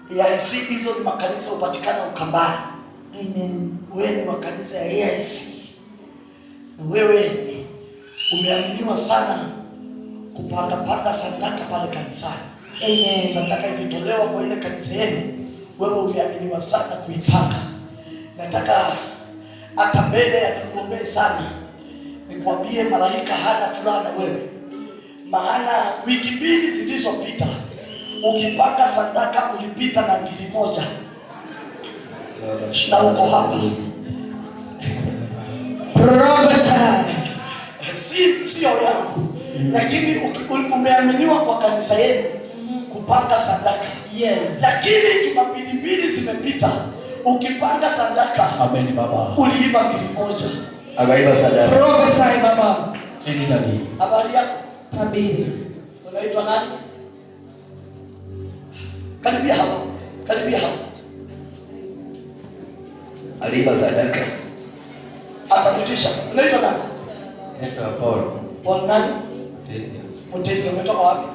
AIC hizo ni makanisa hupatikana Ukambani. Amen. Wewe ni wa kanisa ya AIC na wewe umeaminiwa sana kupangapanga sadaka pale kanisani. Amen. Sadaka ikitolewa kwa ile kanisa yenu, wewe umeaminiwa sana kuipanga. Nataka hata mbele ya nikuombee sana, nikwambie malaika hana furaha na wewe, maana wiki mbili zilizopita ukipanga sadaka ulipita na ngiri moja na uko hapa. Prophesy. Sio yangu, lakini umeaminiwa kwa kanisa yenu kupanga sadaka. Lakini Jumapili mbili zimepita, ukipanga sadaka Amen baba. uliiba ngiri moja. Akaiba sadaka. Prophesy, Baba. Nini nani? Habari yako? Tabiri. Unaitwa nani? Karibia hapa, karibia hapa. Aliiba sadaka. Atarudisha. Unaitwa nani? Naitwa Paul. Paul nani? Mutesi. Mutesi, umetoka wapi?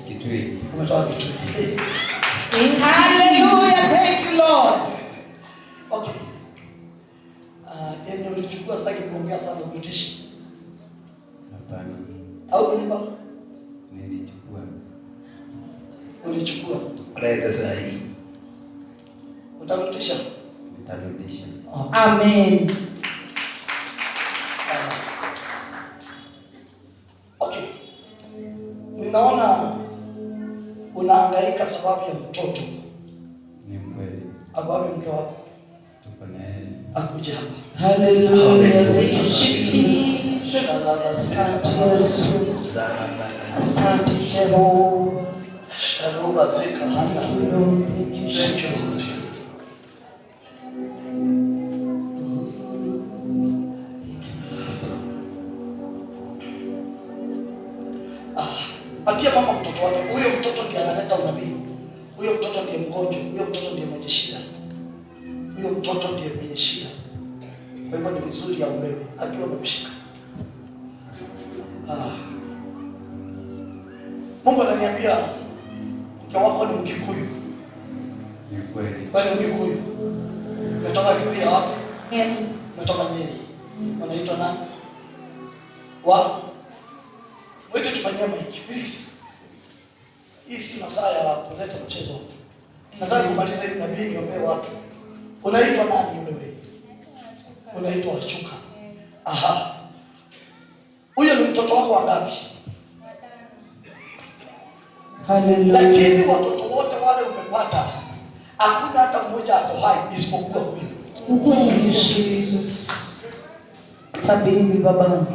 Kitui. Umetoka Kitui. Hallelujah. Thank you, Lord. Okay. Yenye ulichukua sitaki kuongea sana, urudishe. Hapana. Au uliiba? Nilichukua. Ulichukua. Leta saa hii. Utarudisha? Nitarudisha. Okay. Amen. Okay. Ninaona unahangaika sababu ya mtoto. Ni kweli. Ako wapi mke wako? Tuko na yeye. Akuje hapa. Hallelujah. Thank you, Jesus. Asante Yesu. Asante Jehovah. Sharuba zika hana. Thank you, Lord. Thank you, Thank you. Jesus. Ah, patia mama mtoto wake. Huyo mtoto ndiye analeta unabii. Huyo mtoto ndiye mgonjwa. Huyo mtoto ndiye mwenye shida. Huyo mtoto ndiye mwenye shida. Kwa hivyo ni vizuri aombewe akiwa amemshika. Ah. Mungu ananiambia mke wako ni Mkikuyu. Ni kweli. Wewe ni Mkikuyu. Umetoka Kikuyu ya wapi? Nyeri. Umetoka Nyeri. Wanaitwa nani? Wa? Mwite tufanyie mic, please. Hii si masaa ya kuleta mchezo. Nataka kumaliza hii nabii niombee watu. Unaitwa nani wewe? Unaitwa Wachuka. Aha. Huyo ni mtoto wako wa ngapi? Hallelujah. Lakini watoto wote wale umepata, hakuna hata mmoja ako hai isipokuwa huyu. Thank you, Jesus. Tabiri, Baba.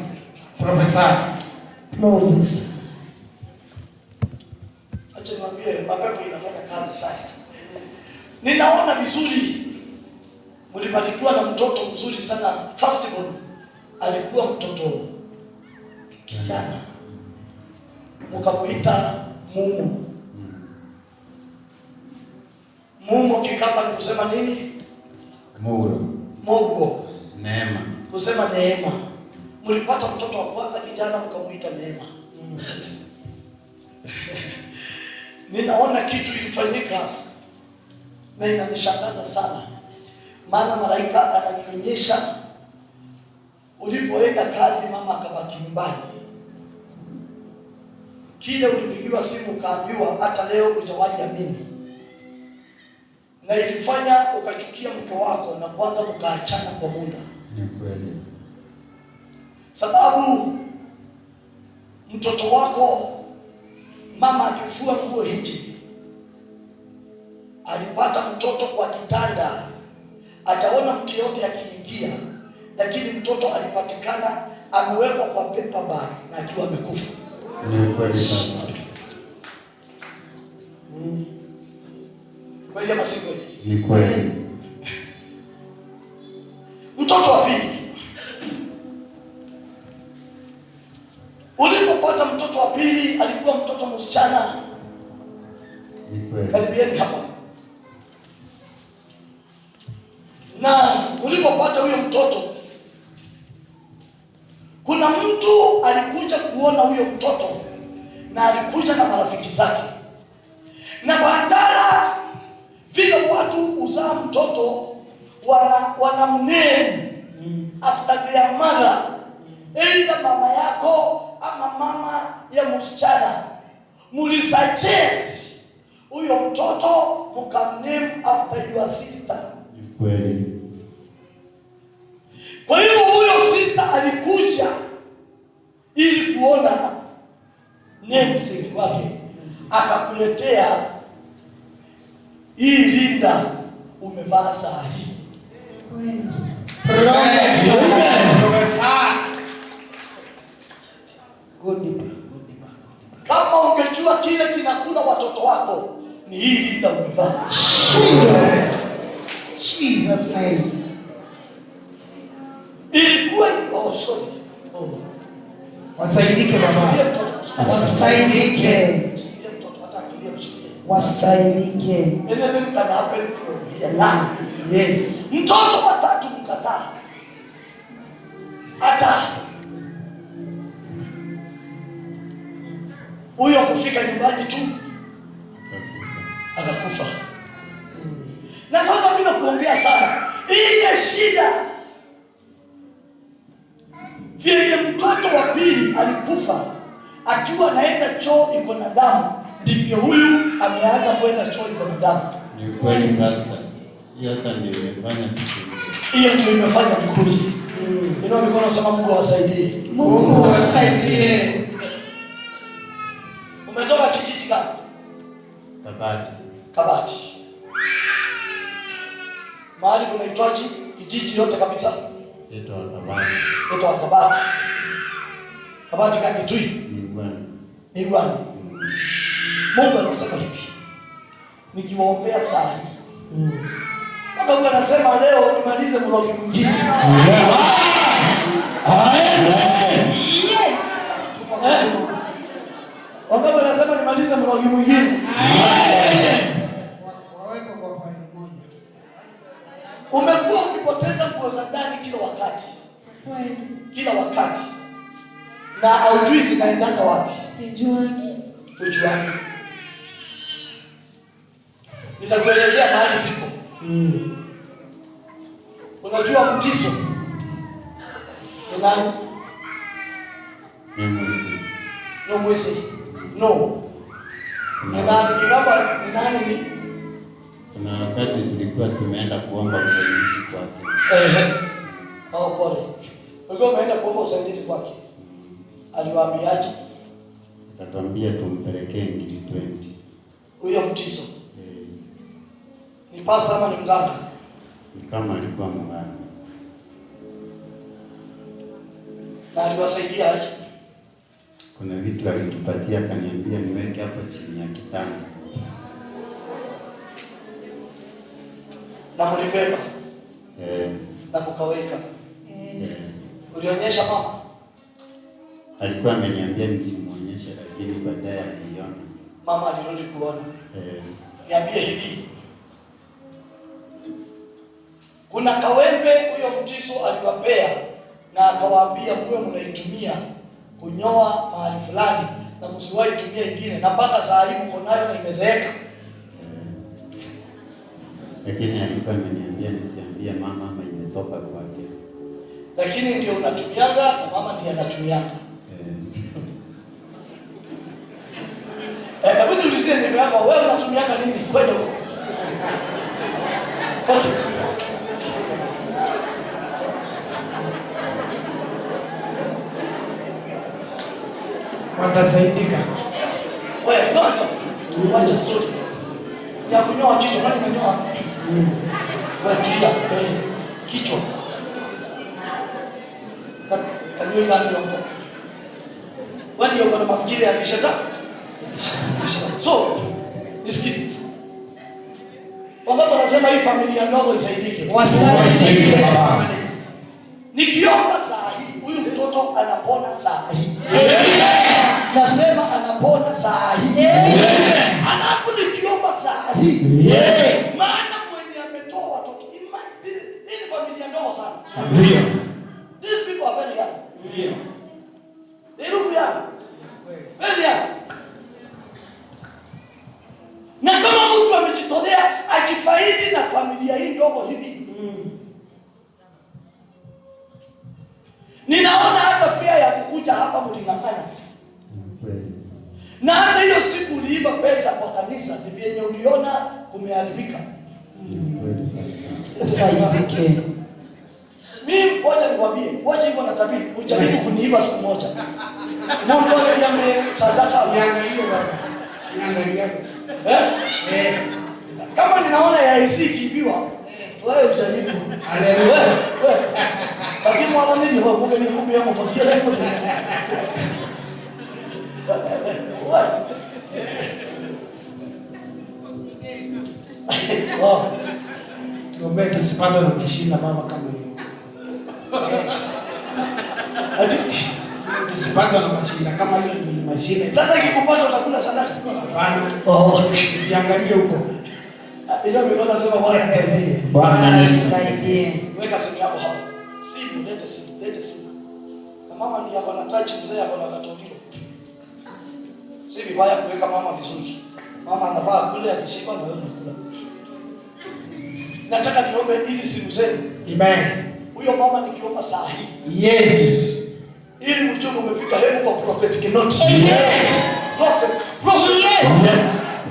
Prophesy. Prophesy. Acha niwaambie, mapepo inafanya kazi sana. Ninaona vizuri mlibarikiwa na mtoto mzuri sana. First born alikuwa mtoto kijana, mkamuita Mumo. Mumo Kikamba ni kusema nini? Mugo. Mogo. Neema. Kusema neema. Mlipata mtoto wa kwanza kijana mkamuita Neema. Ninaona kitu ilifanyika na inanishangaza sana, maana malaika ananionyesha ulipoenda kazi, mama akabaki nyumbani. Kile ulipigiwa simu ukaambiwa hata leo hujawahi amini, na ilifanya ukachukia mke wako na kwanza mkaachana kwa muda. Ni kweli. Sababu mtoto wako mama akifua nguo nje, alipata mtoto kwa kitanda, hajaona mtu yeyote akiingia, lakini mtoto alipatikana amewekwa kwa paper bag na akiwa amekufa. Ni kweli sana. Kweli ama si kweli? Ni kweli. Mtoto wa pili, ulipopata mtoto wa pili alikuwa mtoto msichana. Ni kweli. Karibieni hapa. Na ulipopata huyo mtoto, kuna mtu alikuja kuona huyo mtoto na alikuja na marafiki zake, na badala vile Wakamname after their mother, either mama yako ama mama ya msichana. Mulisuggest huyo mtoto mkamname after your sister. Ni kweli. Kwa hivyo huyo sister alikuja ili kuona namesake wake, akakuletea hii rinda umevaa saa hii. Prophesy. Go deeper, go deeper, go deeper. Kama ungejua kile kinakula watoto wako ni hii rinda umevaa. Jesus name. Ilikuwa, oh sorry. Oh. Wasaidike baba. Shikilia mtoto. Wasaidike. Shikilia mtoto hata akilia mshikilie. Wasaidike. Anything can happen from here now. Yeah. Mtoto wa tatu mkazaa, hata huyo kufika nyumbani tu akakufa. Na sasa bila kuongea sana, ile shida vyenye mtoto wa pili alikufa akiwa anaenda choo iko na damu, ndivyo huyu ameanza kwenda choo iko na damu. Ni kweli pastor. Hiyo hata ndio imefanya tukuje. Hiyo ndio imefanya mkuje. Inua mikono, sema Mungu awasaidie. Mungu awasaidie. Umetoka kijiji gani? Kabati. Kabati. Mahali kunaitwaje? Kijiji yote kabisa. Itwa Kabati. Itwa Kabati. Kabati ka Kitui. Migwani. Migwani. Mungu anasema hivi, nikiwaombea saa hii, Mungu anasema leo nimalize mlogi mwingine. Yes. Eh? Wangapi wanasema nimalize mlogi mwingine? Waweke kwa faili moja. Umekuwa ukipoteza nguo za ndani kila wakati, Kweli. kila wakati, na haujui zinaendanga wapi. Sijuangi. Ujuani. Nitakuelezea mahali zipo. Unajua Mtiso ni nani? Ni mwizi. No mwisi. No. Ni nani? Kigamba ni nani ni? Kuna wakati tulikuwa tumeenda kuomba usaidizi kwake. Ehe. Oh, pole. Ulikuwa umeenda kuomba usaidizi kwake. Aliwaambiaje? Akatuambia tumpelekee ngiri 20. Huyo Mtiso Eh, ni pastor ama ni mganga? ni kama alikuwa mganga. Na aliwasaidia aje? Kuna vitu alitupatia akaniambia niweke hapo chini ya kitanda. Na mlibeba Eh, na kukaweka. eh, Ulionyesha mama? alikuwa ameniambia nisimuonyeshe, lakini baadaye aliiona. Mama alirudi kuona. Eh, Niambie hivi, kuna kawembe huyo Mtiso aliwapea na akawaambia muwe mnaitumia kunyoa mahali fulani na msiwahi tumia ingine, na mpaka saa hii mko nayo na imezeeka. Lakini alikuwa ameniambia nisiambie mama ama imetoka kwake. Lakini ndio unatumianga na mama ndiye anatumianga. Eh, Hebu niulizie ndugu yako, wewe unatumianga nini? Kwenda huko. Okay. Watasaidika. Wewe ngoja. Wacha story. Ya kunyoa kichwa, kwani unanyoa? Wewe tulia. Kichwa. Kanyoa ile ndio. Wewe ndio uko na mafikiri ya kishetani. So, nisikize. Wangapi wanasema hii familia ndogo isaidike? Wasaidike. Nikiomba saa hii huyu mtoto anapona saa hii. Nasema anapona saa hii. Alafu nikiomba saa hii. Maana mwenye ametoa watoto. Hii ni familia ndogo sana. These people are very young. They look young. Very young. Na kama mtu amejitolea ajifaidi na familia hii ndogo hivi. Ninaona hata fare ya kukuja hapa mling'ang'ana. Kweli. Na hata hiyo siku uliiba pesa kwa kanisa ni vyenye uliona kumeharibika. Ni kweli kabisa. Usaidike. Mimi ngoja nikwambie, ngoja hivyo natabiri, ujaribu kuniiba siku moja. Mungu angalia sadaka. Niangalie baba. Niangalie. Eh? Eh. Kama ninaona ya IC ikiibiwa, wewe ujaribu. Haleluya. Wewe, wewe. Lakini mwana nini wewe mungu ni kumbe yako fakia leo. Wewe. Oh. Tuombee tusipatwe na mashina baba kama hiyo. Ati Tusipatwe na mashina kama hiyo ni mashina. sasa ikikupata utakula sadaka. Hapana. Oh. Usiangalie huko. Ila mimi nasema Bwana nisaidie. Bwana nisaidie. Weka simu yako hapa. Simu, lete simu, lete simu. Sa mama ndiye ako na touch, mzee ako na katolilo. Si vibaya kuweka mama vizuri. Mama anavaa kule akishiba na wewe unakula. Nataka niombe hizi simu zenu. Amen. Huyo mama nikiomba saa hii. Yes. Ili ujumbe umefika hebu kwa Prophet Kinoti. Yes. Prophet, prophet. Yes.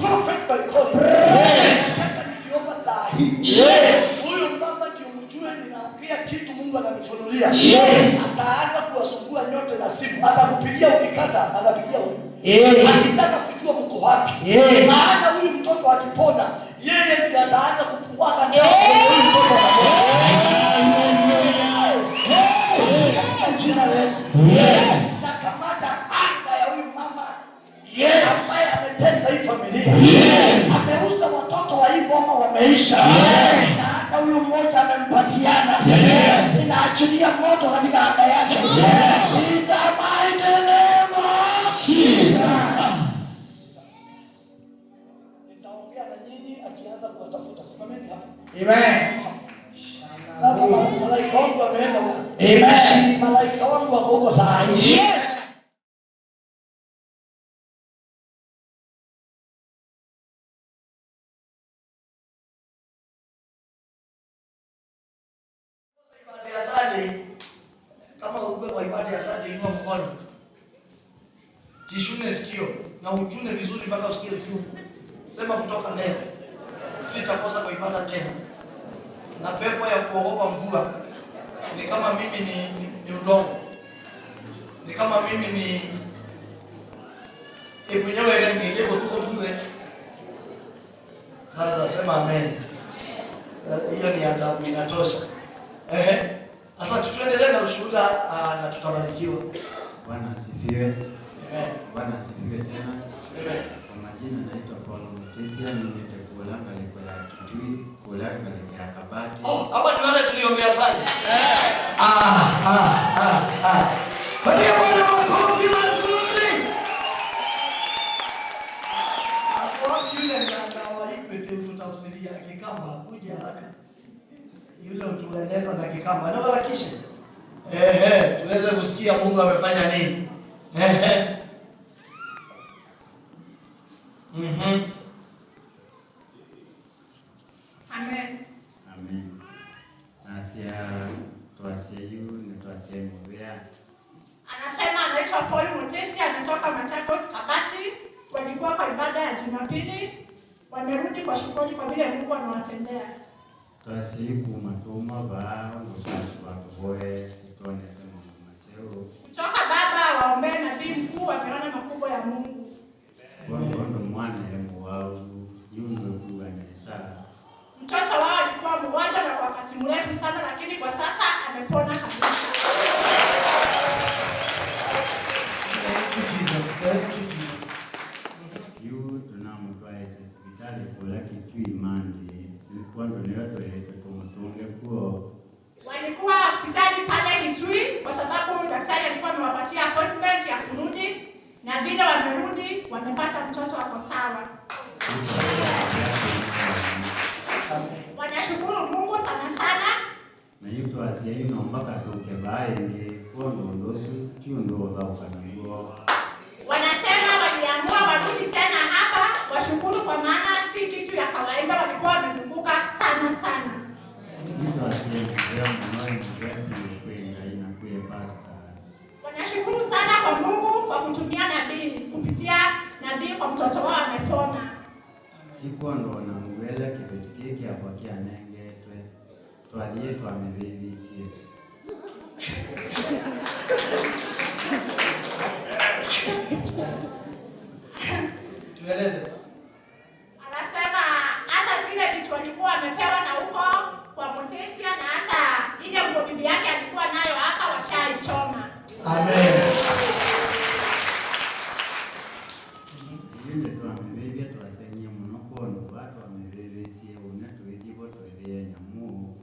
Prophet by calling. Yes. Nataka nikiomba saa hii. Yes. Huyu mama ndio mjue ninaongea kitu Mungu ananifunulia. Yes. Ataanza kuwasumbua nyote na simu. Atakupigia ukikata, anapigia huyu. Eh. Akitaka kujua mko wapi. Eh. Maana huyu mtoto akipona, yeye ndiye ataanza kupwaka ndani. Huyu mtoto anapona. Katika jina la Yesu. Yes. Nakamata anga ya huyu mama. Yes. Ambaye ametesa hii familia. Yes. Ameuza watoto wa hii boma wameisha. Yes. Na hata huyu mmoja amempatiana. Yes. Ninaachilia moto katika anga yake. Yes. In the mighty name of Jesus. Nitaongea na nyinyi akianza kuwatafuta. Simameni hapa. Amen. Sasa malaika wangu ameenda huko. Amen. Malaika wangu wako huko saa hii. Yes. Ibada ya Sunday, kama uko kwa ibada ya Sunday, inua mkono. Jishune sikio na uchune vizuri mpaka usikie uchungu. Sema kutoka leo sitakosa kwa ibada tena. Na pepo ya kuogopa mvua ni kama mimi ni udongo. Ni kama mimi ni mwenyewe ningeko tuko tuwe. Sasa sema amen. Hiyo ni adhabu inatosha. Ehe. Sasa tuendelee na ushuhuda na tutabarikiwa. Bwana asifiwe. Amen. Bwana asifiwe tena. Amen. Kwa majina naitwa Paul Mutisia, mimi ni kulanga liko ya Kitui, kulanga liko ya Kabati. Oh, hapa ni wale tuliombea sana. Patia Bwana makofi mazuri. Hapo yule mganga wa Equity tutafsiria Kikamba kuja haraka. Yule utueleza na Kikamba. Na harakisha. Ehe, tuweze kusikia Mungu amefanya nini. Ehe. Mhm. Amen. Amen. Nasia twasieyu ni twasiemuvea. Anasema anaitwa Paul Mutesi, anatoka Machakos Kabati. Walikuwa kwa ibada ya Jumapili, wamerudi kwa shukrani kwa vile Mungu amewatendea. Twasieyu kumatuma ba ngosasi watuboe tutonete Mungu maseo. Kutoka baba waombee nabii mkuu, wameona makubwa ya Mungu. Kondo mwana emu wau yunwe kuwa nesa. Mtoto wao alikuwa mgonjwa na kwa wakati mrefu sana, lakini kwa sasa amepona kabisa. Thank you Jesus. Thank you Jesus. Yu tunamutwaete hospitali kula Kitui mandi kondo niyotoete tumutunge kuo. Walikuwa hospitali pale Kitui kwa sababu daktari alikuwa amewapatia appointment ya kurudi, na vile wamerudi wamepata mtoto ako sawa. Amen. Wanashukuru Mungu sana sana. Na yu twasieyu nomba katuke baingi kondo ndosu tiundo thaukaniguo. Wanasema waliamua warudi tena hapa washukuru, kwa maana si kitu ya kawaida, walikuwa wamezunguka sana sana. Yu twasieyu muno muvea kwenga ina kwe pasta. kutumia nabii, kupitia nabii kwa mtoto wao amepona. Ikondo na ngwele kiveti kiki akwa kianengetwe twathie twamithithitie. Tueleze. Anasema hata vile vitu walikuwa wamepewa na huko kwa Motesia na hata ile nguo bibi yake alikuwa nayo hapa washaichoma. Amen. Inde twamithithie twaseng'ie muno kondo ba twamithithitie une twithivo twithie nyamu.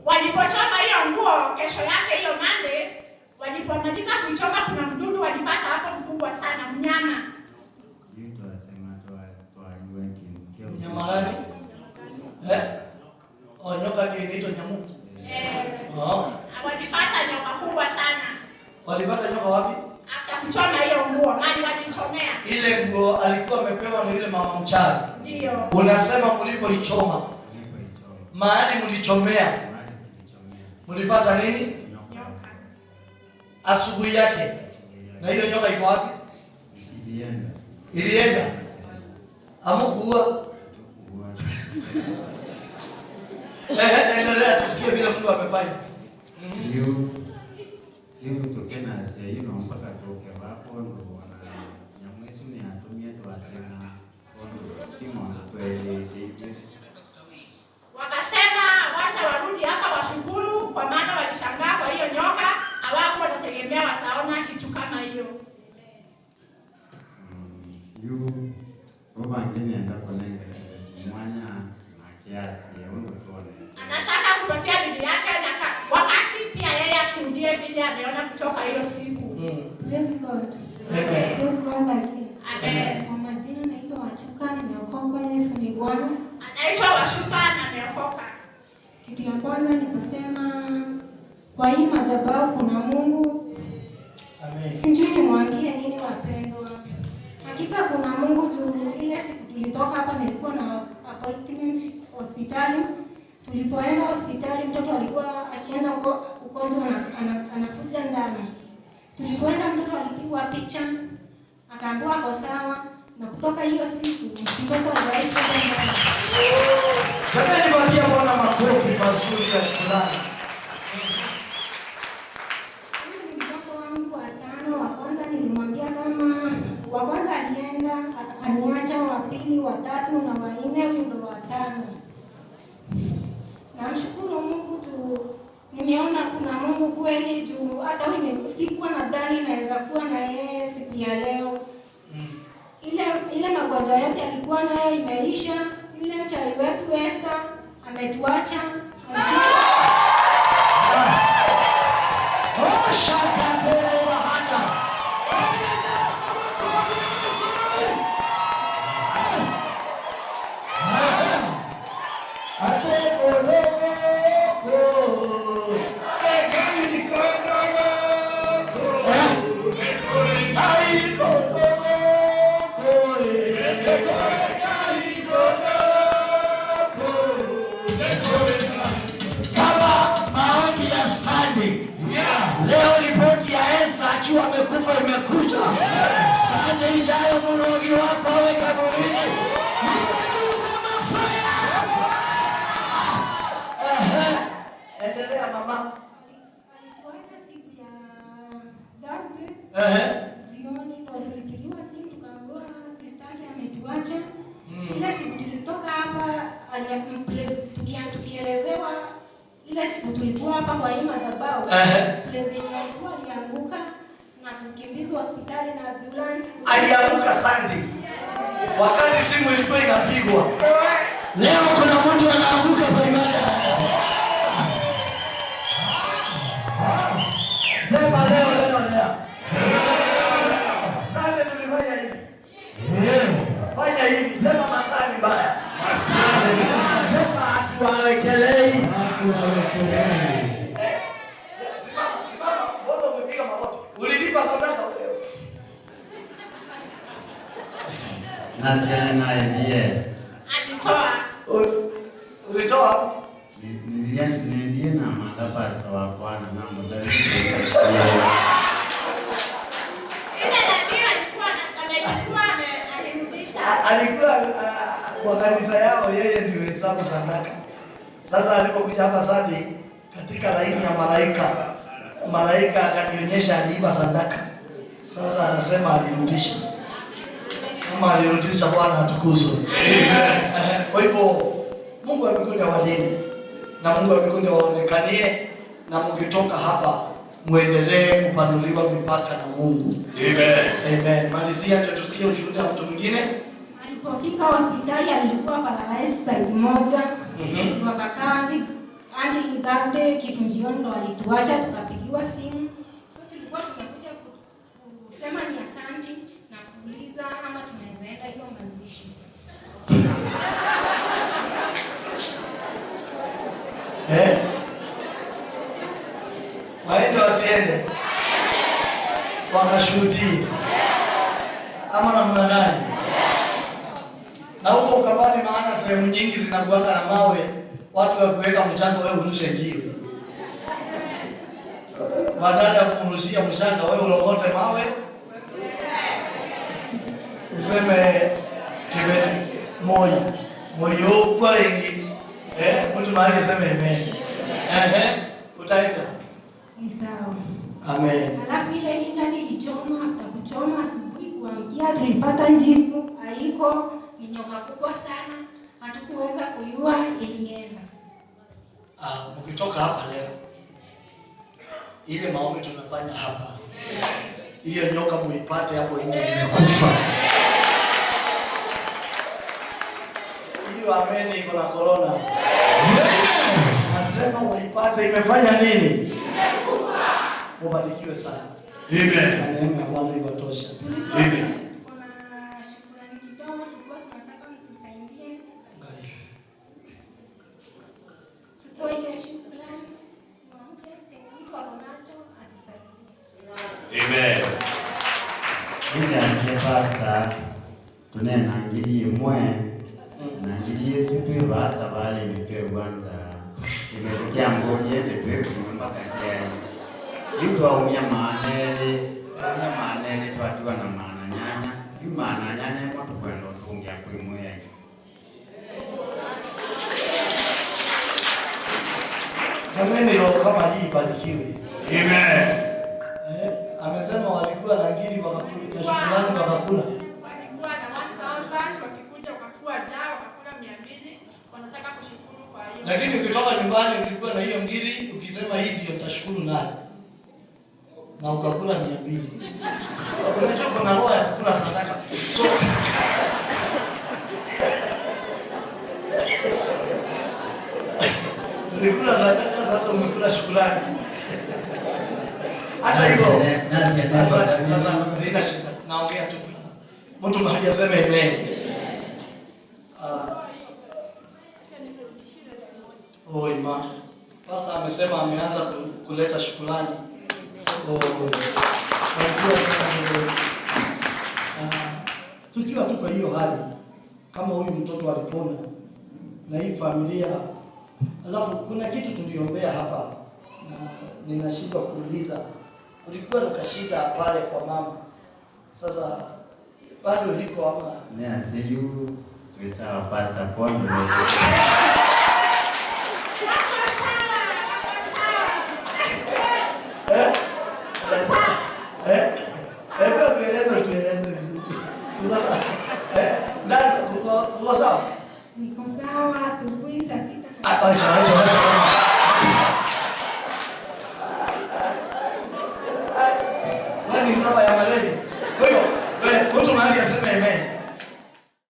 Walipochoma hiyo nguo kesho yake hiyo Monday, walipomaliza kuichoma kuna mdudu walipata hapo mkubwa sana, mnyama. Yu twaseng'a twaliwe kindu kiu. Mnyama gani? Eh? Oh, nyoka ndio inaitwa nyamu. Oh. Walipata nyoka kubwa sana. Walipata nyoka wapi? After kuchoma hiyo nguo, mali walichomea. Ile nguo alikuwa amepewa na yule mama mchawi. Ndio. Unasema mlipoichoma, mahali mlichomea, mlipata nini? Nyoka. Asubuhi yake. Na hiyo nyoka iko wapi? Ilienda. Ilienda. Hamukuua. Endelea tusikie vile Mungu amefanya. Yu yu tukena aciai no mpaka tuke vakondo ona nyamu icu ni atumie twaseng'a kondo ti maundu twelite ithuĩ. Wakasema wacha warudi hapa washukuru, kwa maana walishangaa kwa hiyo nyoka, hawakuwa wanategemea wataona kitu kama hiyo. Yu uvangi nienda kunengera mwanya na kiasi undu tuone. Anataka kupatia bibi yake na wakati pia yeye ashuhudie vile ameona kutoka hiyo siku. Praise God. Amen. Praise God again. Amen. Kwa majina naitwa Wachuka, nimeokoka, Yesu ni Bwana. Anaitwa Washuka na ameokoka. Kitu ya kwanza ni kusema kwa hii madhabahu kuna Mungu. Amen. Sijui nimwambie nini wapendwa. Hakika kuna Mungu juu ile siku tulitoka hapa nilikuwa na appointment hospitali. Tulipoenda hospitali mtoto alikuwa akienda ugonjwa anakuja ndani. Tulipoenda mtoto alipigwa picha akaambiwa ako sawa, na kutoka hiyo siku mtoto hajawahi kuja ndani. Jamani, patia Bwana makofi mazuri ya shukrani. Huyu ni mtoto wangu wa tano. Wa kwanza nilimwambia kama wa kwanza alienda akaniacha, wa pili, wa tatu na wa nne, huyu ndo wa tano. Namshukuru Mungu tu nimeona kuna Mungu kweli juu hata sikuwa nadhani naweza kuwa na yeye siku ya leo. Ile magonjwa yake alikuwa nayo imeisha. Yule mchawi wetu Esther ametuacha. Leo ripoti ya Esa akiwa amekufa imekuja. Sunday ijayo mrogi wako awe kaburini. Nimetusa fire. Endelea mama. Alituacha siku ya Thursday. Jioni ndo tulipigiwa simu tukaambiwa sister yake ametuacha. Ile siku tulitoka hapa tukielezewa ile siku tulikuwa hapa kwa hii madhabahu. Place alikuwa alianguka na kukimbizwa hospitali na ambulance. Alianguka Sunday. Wakati simu ilikuwa inapigwa. Leo kuna mtu anaanguka kwa ibada. Sema leo leo leo. Sunday tulifanya hivi. Fanya hivi, sema masaa ni mbaya. Sema hatuwawekelei. Simama, simama. Mbona umepiga magoti? Ulilipa sadaka wewe. Na tena naye ndiye. Alitoa. Ulitoa? Niliye na mada pastor wa Bwana na mudali. Alikuwa kwa kanisa yao yeye ndio hesabu sadaka. Sasa alipokuja hapa Sunday katika laini ya malaika, malaika akanionyesha aliiba sadaka. Sasa anasema alirudisha. Kama alirudisha, Bwana atukuzwe. Amen. Kwa hivyo Mungu wa mbinguni awalinde na Mungu wa mbinguni awaonekanie, na mkitoka hapa muendelee kupanuliwa mipaka na Mungu. Amen. Amen. Malizia ndio tusikie ushuhuda wa mtu mwingine. Alipofika hospitali alikuwa paralyzed side moja. Wakakaa hadi Thursday kitu jioni ndo alituacha, tukapigiwa simu. So tulikuwa tumekuja kusema ni asanti na kuuliza ama tunaweza enda hiyo mazishi. Eh? Waende wasiende? Wakashuhudie. Ama namna gani? Na huko Ukambani, maana sehemu nyingi zinakuanga na mawe, watu wa kuweka mchanga, wewe urushe jiwe. Badala ya kumrushia mchanga, wewe urokote mawe, useme kibe moi moi kwa ingi. Mtu mahali aseme amen. Utaenda. Ni sawa. Amen. Alafu ile indani ilichoma, after kuchoma asubuhi kuamkia tulipata njivu, haiko, ni nyoka kubwa sana, hatukuweza kuiua, ilienda. Mkitoka hapa leo, ile maombi tunafanya hapa, hiyo nyoka muipate hapo nje imekufa. Hiyo amen iko na corona. Nasema muipate imefanya nini? Imekufa. Mubarikiwe sana. Amen. Na neema ya Bwana iwatoshe. Amen. Kuna shukrani kidogo tulikuwa tunataka mtusaidie. Tutoe hiyo shukrani. Mwamke chenye mtu ako nacho atusaidie. Amen. Nje pastor tunenangilie mwe nangilie siku basa bale nitwe kwanza imetokea mboni yende twe kunyumba kake yuto aumia maanele aumia maanele twatiwa na maana nyanya yu maana nyanya moto kwenda tungia kuimwea. Jamani, roho kama hii ibarikiwe. Amen. Amesema walikuwa na ngiri wakakula, shukrani wakakula. Walikuwa na 1000 wakikuja wakakuwa jao wakakula 200, wanataka kushukuru kwa hiyo. Lakini ukitoka nyumbani ulikuwa na hiyo ngiri, ukisema hii ndio nitashukuru nayo. Na ukakula 200. Unajua kuna roho ya kukula sadaka. So ulikula sadaka, sasa umekula shukrani. Hata hivyo, sasa nina shida. Naongea tu. Mtu mmoja aseme amen. Oh, ima. Pastor amesema ameanza kuleta shukrani. Oh. Tukiwa tu kwa hiyo hali, kama huyu mtoto alipona na hii familia, alafu kuna kitu tuliombea hapa na ninashindwa kuuliza. Kulikuwa na kashida pale kwa mama. Sasa bado iko ama? Nasiyu tumesawa Pastor Paul. Tueleze vizuri. Ndani uko sawa? Niko sawa, asubuhi saa 6. Acha. Wewe ni baba ya malezi. Kwa hiyo, wewe mtu mahali aseme amen.